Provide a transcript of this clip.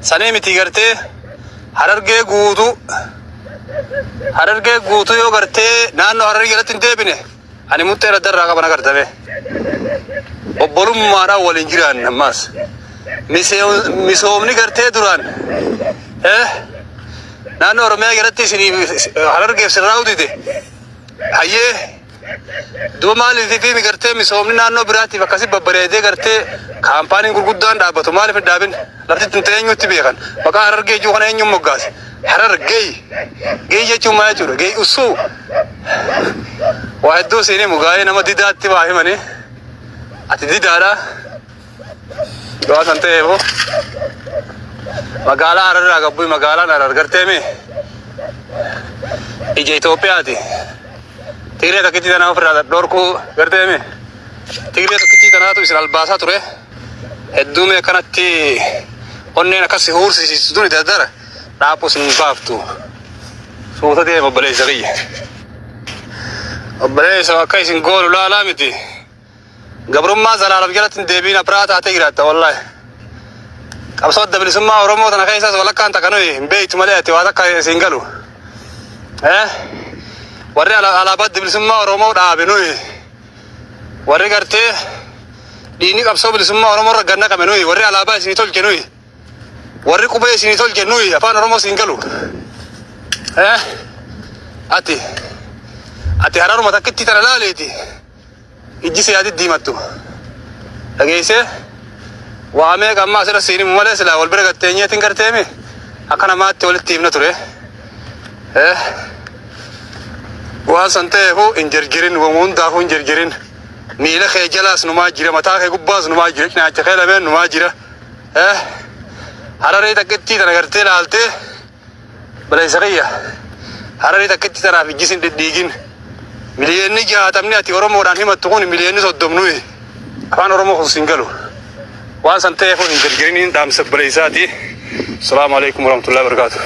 Sanii miti gartee Harargee guutuu Harargee guutuu yoo gartee naannoo Hararii jalatti hin deebine ani muxxee raddarraa qaba na gartame. Obbolummaadhaan waliin jiraanna ammaas. Misoomni gartee duraan naannoo Oromiyaa jalatti isinii Harargeef sirraa'uu dide. Hayyee Duba maaliif fi gartee misoomni naannoo biraatiif akkasi babbareedee gartee kaampaaniin gurguddaan dhaabbatu maaliif hin dhaabin? Lafti tun eenyutti beekan? Maqaa Harargee jiru kana eenyuun moggaase? Harargee. Gee jechuun maal jechuudha? Gee usuu. Waa hedduu siin himu gaa'ee nama didaatti waa himanii. Ati didaadha. Waan san ta'eefu magaalaa Hararraa gabbu'i magaalaan Harar gartee mee ija Itoophiyaati. Tigree tokkittii tanaa ofirraa dhorkuu gartee mee Tigree tokkittii tanaatu isin albaasaa ture. Hedduu mee akkanatti onneen akkas si huursisiistu tuni dardara dhaaphuu sin baaftu. Suuta deema obboleessa kiyya. Obboleessa akka isin goonu laalaa miti. Gabrummaa zalaalam jalatti hin deebiin abiraa taatee jiraatta wallaahi. Qabsoo adda bilisummaa Oromoo tana keessaas walakkaan takka nuyi hin beektu malee ati waa takka siin galu. Eh? Warri alaabaa adda bilisummaa Oromoo dhaabe nuyi. Warri gartee dhiigni qabsoo bilisummaa Oromoo irra gad naqame nuyi. Warri alaabaa isinii tolche nuyi. Warri qubee isinii tolche nuyi afaan Oromoo siin galu. Eh? Ati ati hararuma takkitti tana laaleeti. Ijji si haa diddiimattu. Dhageessee? Waa meeqa amma asirra siin himu malee silaa wal bira gatteenyeetiin garteemi akka namaatti walitti himna ture. Eh? Waan san ta'eefu hin jirjirin, wama hundaafuu hin jirjirin. Miila kee jalaas numaa jira, mataa kee gubbaas numaa jira, cinaacha kee lameen numaa jira. Eh? Hararee takkittii tana gartee laaltee Obboleessa kiyya Hararii takkitti tanaaf ijji sin dhidhiigin. Miliyeenni jaatamni ati Oromoodhaan himattu kun miliyeenni 30 nuyi. Afaan Oromoo kun sin galu. Waan san ta'eef hin jarjariniin dhaamsa obboleessaati. Salaamu alaikum warahmatullahi wabarakatuh.